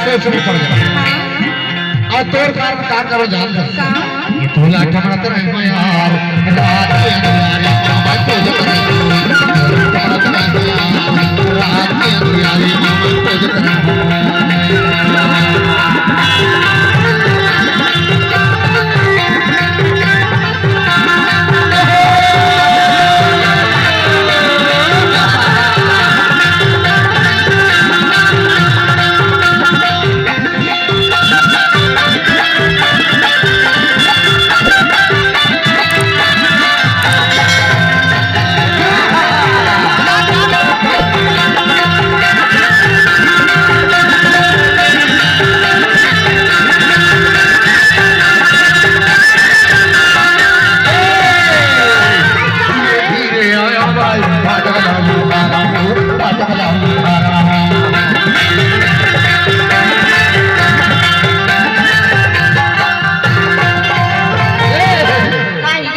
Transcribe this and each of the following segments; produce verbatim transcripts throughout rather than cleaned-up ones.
सोच में पड़ गया। हाँ। अउ तोर कारण का करो जान दे। का? ये तोला ठमड़ा तो नहीं यार। रात के अंधियारी में मैं तो जग रहा हूँ। रात के अंधियारी में मैं तो जग रहा हूँ।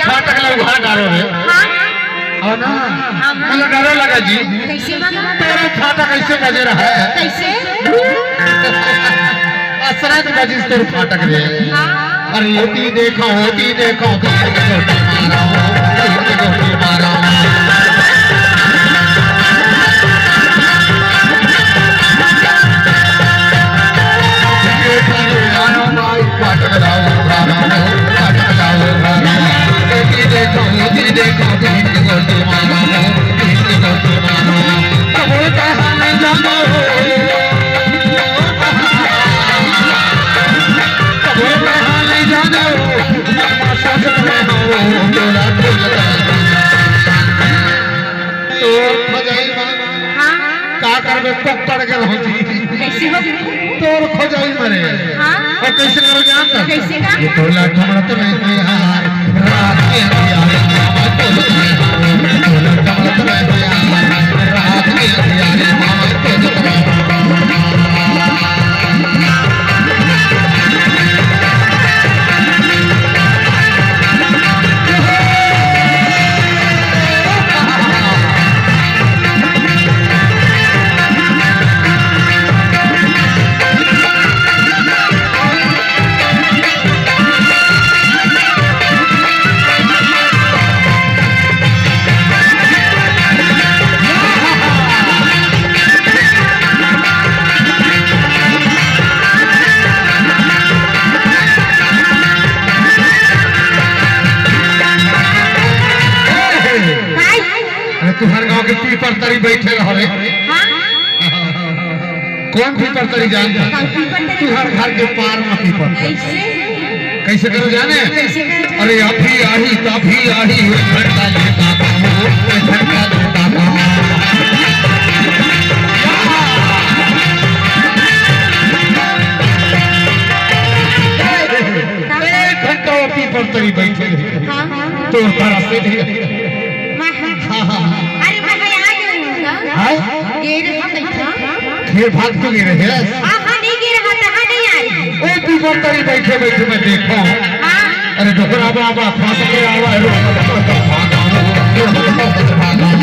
फाटक ला उघार डारो रे। हाँ। हो ना? हाँ, हाँ। मतलब डरो लगा जी। कैसे मामा? तेरा फाटक कैसे बजे रहा है? कैसे? असरा के बजिस तेरे फाटक रे। हाँ। अरे होती देखो, होती देखो, बीच में गोटी मारा हो, बीच में गोटी मारा हो। ये भी आया भाई, फाटक लाओ, खाना हो, फाटक लाओ, खाना हो। होती देखो, होती देखो, बीच में गोटी मारा हो, बीच में गोटी मारा हो। अब होता है नहीं जाना हो। तो भजाई माँ, हाँ। का करबे, पकड़ के रहो जी। कैसे हो? तोर खोजाई मरे। हाँ। और कैसे करो जानता? कैसे का? ये टोला ठमड़ा तो नहीं है यार। रात के अंधियारे में मैं तो जग रहा हूँ। टोला ठमड़ा तो नहीं है यार। रात के अंधियारे में मैं तो जग रहा हूँ। भाई। अरे तुहर गांव के पीपर तरी बैठे रहो रे। हाँ। कौन पीपर तरी जानता? कौन पीपर तरी? तुहर घर के पार में पीपर तरी। कैसे? कैसे करो जाने? कैसे करो? अरे अभी आही, तभी आही, एक घंटा लेता था, एक घंटा लेता था। एक घंटा वो पीपर तरी बैठे रहे। हाँ, हाँ। तो तरह से नहीं। मैं, हाँ, हाँ, हाँ। अरे, मैं यहाँ गई हूँ ना। हाँ? ये रहे, हाँ, बैठा। फिर भाग तो गए रहे। हाँ, हाँ, नहीं गए रहा, कहाँ नहीं आई? ओ, पीपर तरी बैठे, बैठे मैं देखा। हाँ। अरे, डोकरा बाबा, फंस के आवा है, रो, रो, रो, रो, रो, रो, रो, रो, रो, रो, रो, रो, रो, रो, रो, रो, रो, रो,